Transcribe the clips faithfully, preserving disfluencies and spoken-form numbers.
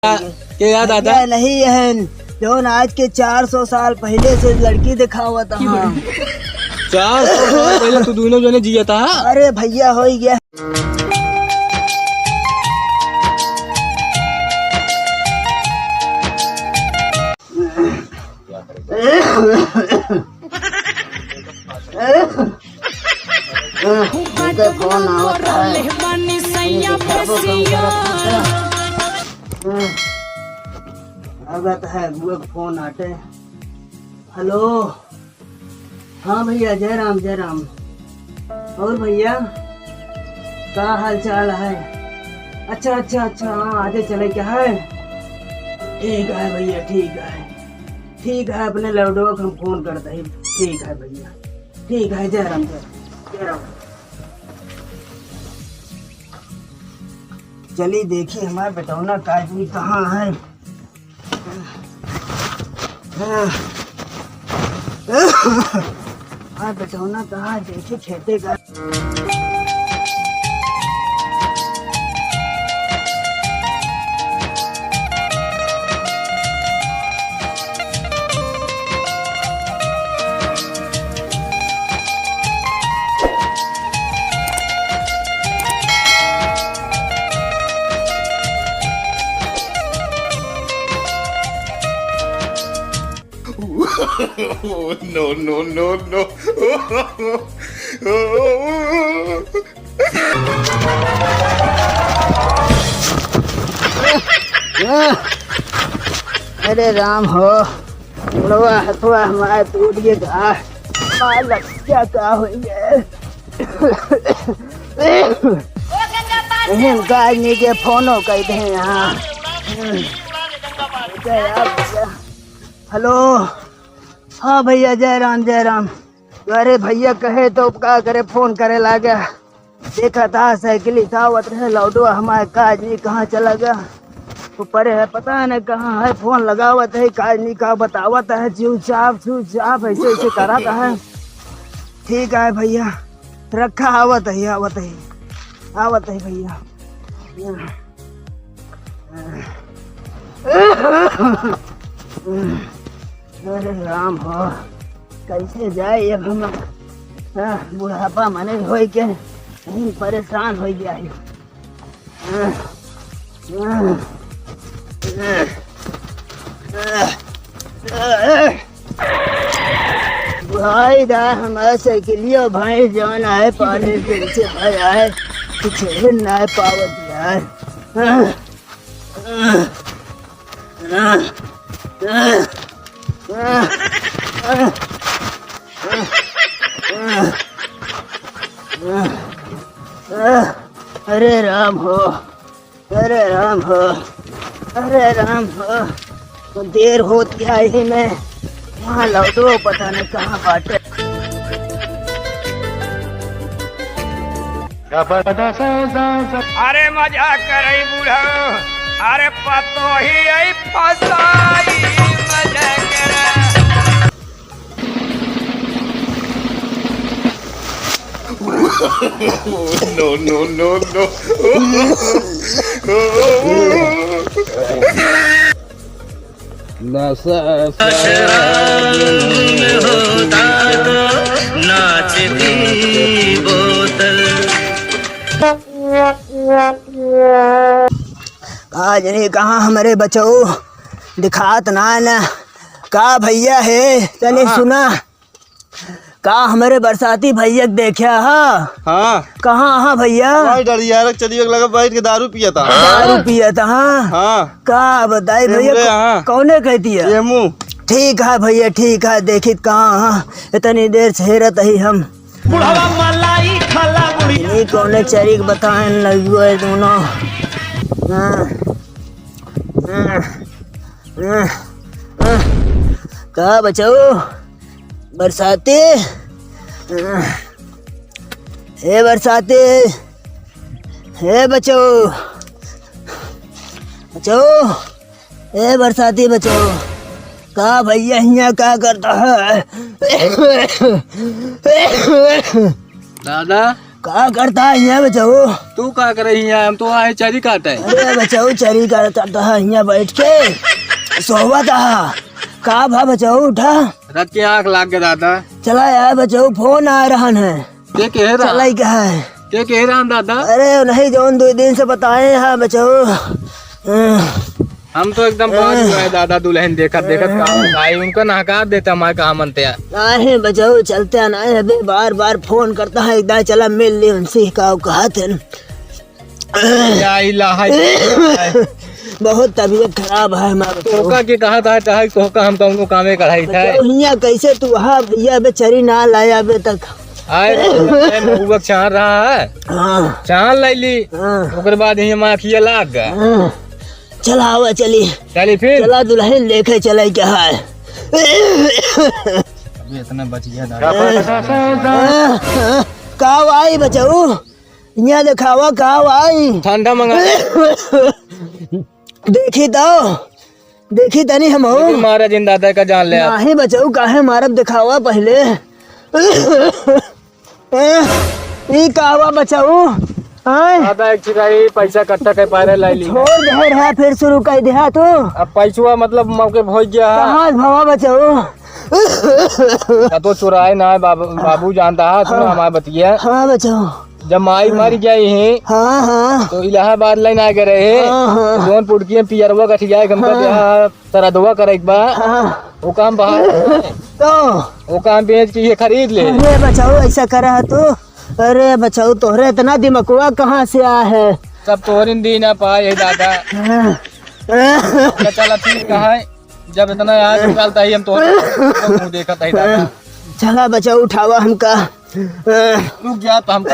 के याद आता? भैया नहीं है, जौन आज के चार सौ साल पहिले से लड़की देखावत हा। चार सौ साल पहिले तू दुनो जने जियत हा? अरे भैया, होइ गया। उनका फोन आवत है। आवत है, बुआ का फोन आटे। हेलो। हाँ भैया, जय राम, जय राम। और भैया, का हाल चाल है? अच्छा, अच्छा, अच्छा, हाँ, आजे चले क्या है? ठीक है भैया, ठीक है, ठीक है, अपने लौडवा को हम फोन करते हैं। ठीक है भैया, ठीक है, जय राम, जय राम, जय राम। चली देखी हमार बेटौना काजनी कहाँ है। हाँ, बेटौना कहाँ देखे खेते का। No, no, no, no। अरे राम हो, गोड़वा हथवा हमार टूट गया। मालक क्या का होइए। इनका आदमी के फोनो कर दे यहाँ। हेलो, हाँ भैया, जय राम, जय राम। अरे भैया कहे तो का करे, फोन करे लागे। देखा था साइकिल से आवत रहे लौडो, हमारे काजनी कहाँ चला गया। तो परे है, पता नहीं कहाँ है, फोन लगावत है, काजनी का बतावत है, चुपचाप चुपचाप ऐसे ऐसे करत है। ठीक है भैया, रखा, आवत है, आवत है, आवत है भैया। अरे राम हो, कैसे जाए अब हम? हाँ, बुढ़ापा मने होई के हम परेशान हो गया है। भाई दा, हमारा साइकिलिया भाई जौन आए, पानी फिर से भाई आए, कुछ ना पावत यार। अरे राम हो, अरे राम हो, अरे राम हो, तो देर होती है यही में, वहाँ लौटो, पता नहीं कहाँ बाटे। अरे मजाक करई बूढ़ा, अरे पतोही आई फसाई, मजाक करे। No, no, no, no। नशा शराब में होता तो नाच दी बोतल। काजनी कहाँ हमरे बचऊ? दिखात ना न। का भैया है? तनी हाँ। सुना। का हमरे बरसाती भैया के देख्या हा? हाँ। कहाँ हा भैया? भाई डरियारक चलियो लगा बैठ के दारू पिया था। दारू पिया था, हाँ? हाँ। का बताई भैया, एमरे यहाँ। कौने कहती है? एमू। ठीक है भैया, ठीक है, देखित कहाँ हा? इतनी देर से हेरत ही हम। बुढ़वा मलाई खाला बुढ़िया। इन्हीं कौने चरिक बताएन लगियो है दोनों। हाँ। हाँ। हाँ। हाँ। का बचऊ? बरसाती, हे बरसाती, हे बचऊ, बचऊ, हे बरसाती बचऊ, का भैया हियाँ का करता है? दादा, का करता है हियाँ बचाऊ? तू का करे हियाँ? हम तो आए चरी काटे। अरे बचाऊ, चरी काटत है हियाँ बैठ के, सोवत है। का भा बचाऊ, उठा। रात के आँख लाग गए दादा। चला यार बचाऊ, फोन आ रहन है। के कहे रहा? चला ही कहा है। के कहे रहा दादा? अरे नहीं, जौन दो दिन से बताए हैं बचाऊ। हम तो एकदम बाज हुआ है दादा, दुल्हन देखत देखत का बताई, उनका नहकार देता हमारे कहाँ मनते हैं। नाही बचाऊ, चलते हैं, नाही अबे बार बार फोन करता है, एक दाई चला मिल ली उनसे, का कहत हैं। या इलाहा। बहुत तबीयत खराब है हमारा बचाऊ। तोहका के कहा था, चाहे तोहका हम कौनो कामे कढ़ाई था। बचाऊ, हियाँ कैसे तू वहाँ भैया अबे चरी ना लाया अबे तक? आए, आए महुआ के छान रहा है। हाँ। छान लाई ली। हाँ। ओकर बाद ही हम आँखिया लाग गए। हाँ। चला आवा चली। चली फिर? चला दुल्हन लेके चले क्या है? अबे इतना बच गया दादा। हाँ, हाँ। का वाई बचाऊ? यहाँ दिखावा का वाई? ठंडा मंगा। देखी तो, देखी तनी हम हो। लेकिन मारा जिन दादा का जान ले आप। नाही बचाऊ, काहे मारब, दिखावा पहिले। ए, ई का हुआ बचाऊ? आय? दादा एक चिराई पैसा इकट्ठा कर पा रहे लाई ली। छोड़ दे रहा, फिर शुरू कर दे तू। अब पैसवा मतलब मौके भोज गया है। कहाँ भवा बचाऊ? का तो चुराए ना है बाबू, बाबू जानता है, सुनो हाँ। हमारे बतिया। हाँ बचाऊ। जब माई मर गई है, हाँ, हाँ। तो इलाहाबाद लाइन आ गए रहे। हाँ, हाँ। जौन पुड़की में पियरवा गठिया है, हमका हाँ। ब्याह सरदवा करे के बा। हाँ। वो काम बाहर। तो? वो काम बेच के ये खरीद ले। अरे बचाऊ, ऐसा करा है तू। अरे बचाऊ, तोहरे इतना दिमकुआ कहाँ से आ है? सब तोहरे दिन आ पाए है दादा। हाँ। चला ठीक है, जब इतना याद निकालता ही हम तोहरे मुँह देखत है दादा। चला बचाऊ, उठावा हमका। रुक जा तो हम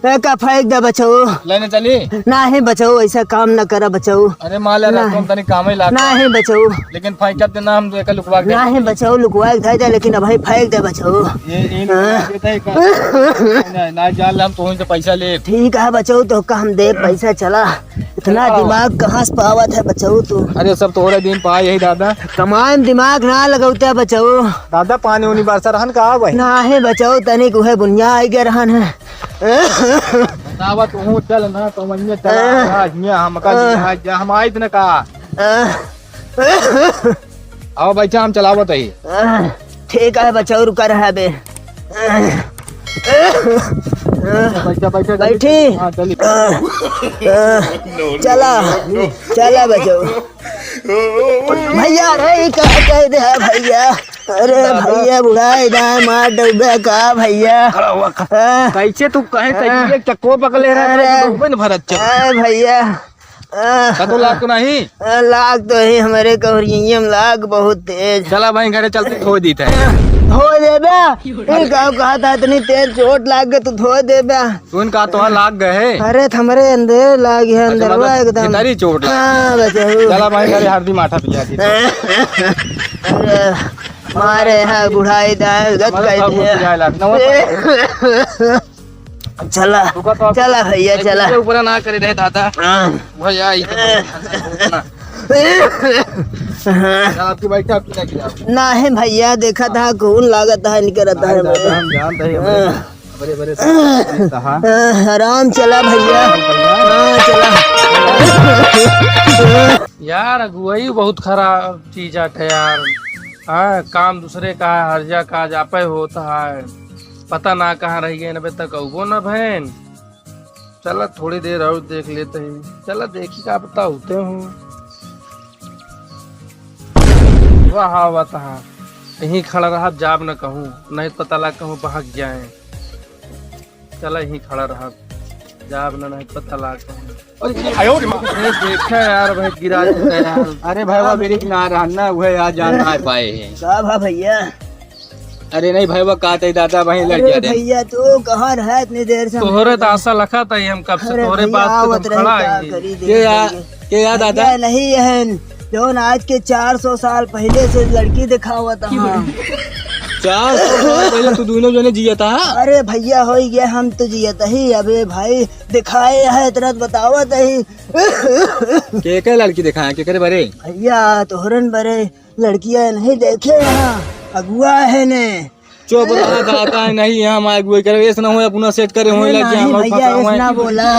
ए, का फेंक दे बचाऊ। लेने चली? नाही बचाऊ, ऐसा काम न करा बचाऊ। अरे माँ ले ना। रखो, हम तनी काम ही लाग। नाही बचाऊ। लेकिन फेंकत देना, हम तो एक लुकवा के नाही बचाऊ, लुकवा के दे दे, लेकिन अब भाई फेंक दे बचाऊ। ये, ये हाँ। लुकवा के दे का? ना, ना जान ले, हम तो वहीं से पैसा ले। ठीक है बचाऊ, तो का हम दे पैसा, चला। इतना हाँ। दिमाग कहाँ से पावत है बचाऊ तू? अरे सब तोहरे दिन पाए यही दादा। कमाए में दिमाग ना लगौते बचाऊ। दादा पानी उनी बरसा रहन का भाई? नाही बचाऊ, तनिक उहे बुनिया आई गए रहन है। बतावा तू चल ना, तो वहीं चला, हाँ। हाँ, हियाँ हमका हाँ। लिया, जा हम आइत न का। हाँ। आओ बैठा, हम चलावत ही। हाँ, ठीक है बचाऊ, रुका रहा बे। बैठा, बैठा, बैठी। हाँ, चली। हाँ, चला, चला बचाऊ। भैया, अरे, ई का कह दे है भैया? अरे दादा। भैया, बुढ़ाई दाए मार डूबे का भैया? खड़ा हुआ, खड़ा। हाँ। कैसे तू कहे, हाँ। कैसे एक चक्को पकड़े रहा है, अरे। डूबे न भरत चल। हाँ भैया। हाँ। का तो लाग तो नहीं? हाँ, लाग तो है, हमारे कवरिये में लाग बहुत तेज। चला भाई, घरे चलते धो दी थे। धो देबे? ई का कहा था, इतनी तेज चोट लाग गए तो धो देबे? सुन का तोहार लाग गए है? अरे, त हमरे अंदर लाग है, अच्छा, अंदरवा मतलब एकदम। भीतरी चोट लाग। हाँ, बचाऊ। चला भाई, घरे हरदी माठा पिया दी। अरे, मारे है बुढ़ाई दाए, गत मतलब कह सब दे। कुछ जाए लाग। नवा चला, रुका तो आप चला भैया, एक चला। दूसरे ऊपर ना करे रहे दादा। हाँ। भैया, ई तो हाँ। चला, आपकी बैठा, आपकी लगी आप। नाही भैया, देखा था, खून लागत है, निकरत है। दादा, हम जानते हैं, हाँ। बड़े, बड़े, बड़े कहा। हाँ, आराम चला भैया। हाँ, चला। यार, अगुवाई बहुत खराब चीज आटे यार। हाँ, काम दूसरे का है, हर जा काज आपे होत है। पता ना कहाँ रह गए, अबे तक अउबो ना भैन। चला, थोड़ी देर और देख लेते हैं। चला, देखी का पता होते हूँ। वाह, आवत हा। यहीं खड़ा रहा, जाब न कहूँ, नहीं पता लाग कहूँ बहक जाए। चला, यहीं खड़ा रहा, जाब न, नहीं पता लाग कहूँ। अरे, आयो रे माँ। अरे, देखा यार, भाई गिरा देता यार। अरे, भाई, वो मेरी ना रहन ना, वह यार जान ना पाए हैं। का भा भैया? अरे नहीं भाई, वो का तई दादा, वहीं अरे लड़किया दे। भैया, तू कहाँ रहा इतनी देर से? तोहरे तो आशा लखा था हम कब से, अरे तोहरे भैया, बात पे आवत तुम रहे, खड़ा का है। करी के दे या-, भैया? के या दादा? भैया नहीं है, जौन आज के चार सौ साल पहले से लड़की दिखावत हाँ। चार सौ साल पहले तू दोनों जने जिया था? अरे भैया, हो गया, हम तो जियत ही। अबे भाई, दिखाए है, इतना तो बतावत ही। के के लड़की दिखाए, के करे बरे? भैया, तोहरन बरे। लड़किया नहीं देखे यहाँ, अगुआ है ने। चुप रहा दादा, नहीं हम आगे वही करे, ऐसा ना हो अपना सेट करे, होए अरे लग जाए, नहीं हम लोग भैया, फंसा हुआ ऐसा है। ना बोला।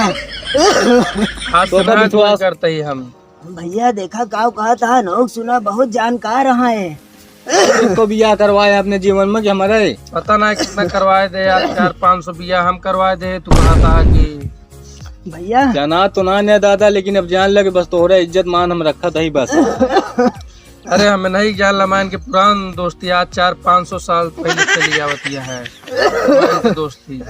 आज तो का सुना विश्वास? करते ही हम। भैया देखा का कहत है, लोग सुना बहुत जानकार है। इसको बियाह करवाए अपने जीवन में कि हमारे? पता ना कितना करवाए दे यार, चार पाँच सौ बियाह हम करवाए दे, तू कहता है कि भैया। जाना तो ना ने दादा, लेकिन अब जान लगे बस तोहरे इज्जत मान हम रखत ही बस। अरे हमें नहीं जान लमान के पुरान दोस्ती आज चार पाँच सौ साल पहले चली आवत है हमारी दोस्ती।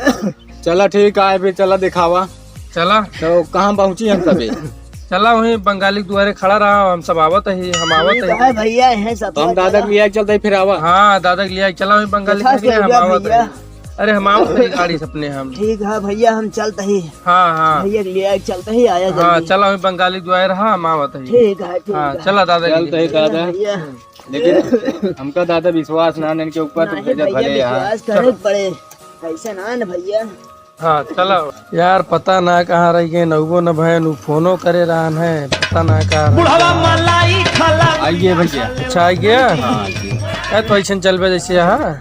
चला ठीक है, फिर चला दिखावा। चला। तो कहाँ पहुँची हम सभी? चला वहीं बंगाली के दुआरे खड़ा रहा, हम सब आवत ही, हम आवत ठीक ही। है भैया, है सब तो हम दादा के लिए चलते ही फिर आवा। हाँ, दादा के लिए चला वहीं बंगाली के दुआरे, हम आवत ही। अरे हम आवत ही गाड़ी से अपने हम। ठीक है भैया, हम चलते ही। हाँ, हाँ। भैया के लिए चलते ही आया हाँ, जल्दी। चला वहीं बंगाली के दुआरे रहा, हम आवत ही। ठीक है, ठीक हाँ, है। चला दादा के चलते ही लिए। दादा। भैया। लेकिन हमका दादा विश्वास ना इनके ऊपर, तो नहीं भेजा भैया, भले यहाँ। विश्वास करे पड़े। ऐसे ना न भैया। हाँ, चला। यार, पता ना कहाँ रह गए, नौबो न भयन, उ फोनो करे रहन है, पता ना कहाँ रह बुढ़वा गए। मलाई खाला। आइए भैया। अच्छा, आ गया? हाँ, आइए। ए, तो ऐसे चलबे जैसे यहाँ।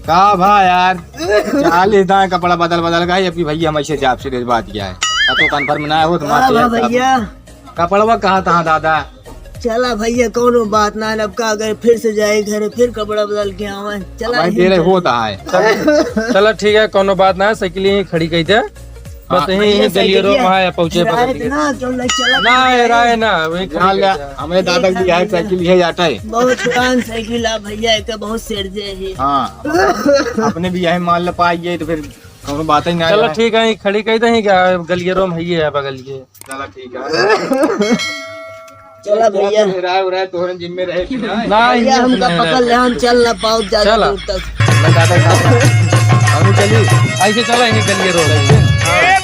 का भा यार, चालीस दाएँ कपड़ा बदल बदल गए, अभी भैया हम ऐसे जाप से बात किया है। अब तो कन्फर्म ना हो, तो हाँ, मार दिया भैया। कपड़वा कहाँ तहाँ दादा? चला भैया, कौनो बात ना, अब का करे, फिर से जाए घरे, फिर कपड़ा बदल के आवे। चला भाई, यहीं तेरे चल। होता है। चल, चला ठीक है, कौनो बात ना, साइकिल यहीं खड़ी कई दे। बस हाँ। यहीं, भैया, यहीं गलियरो साइकिल में है, पहुँचे राय बगल के। ना, क्यों नहीं चला? ना, ये राय ना, वहीं खड़ी ना, कई दे। हमरे दादा की है साइकिल, यही आटा है। बहुत पुरान साइकिल है भैया, एक बहुत सेठ जे है। हाँ, अपने भी यही माल पाइए तो फिर कौनो बात ही ना चलो है। ठीक है, खड़ी कह दे, गलियरो में है, बगल के। चला ठीक है। चला भैया। राय, राय तोहरे जिम्मे रहे कि ना? ना, भैया, ये हमका नहीं पकड़ रहे। ले, हम चल ना पाओ ज्यादा चला। दूर तक। मैं दादा के साथ हूँ। हम चली। ऐसे चला, यहीं गलियरो में। हाँ।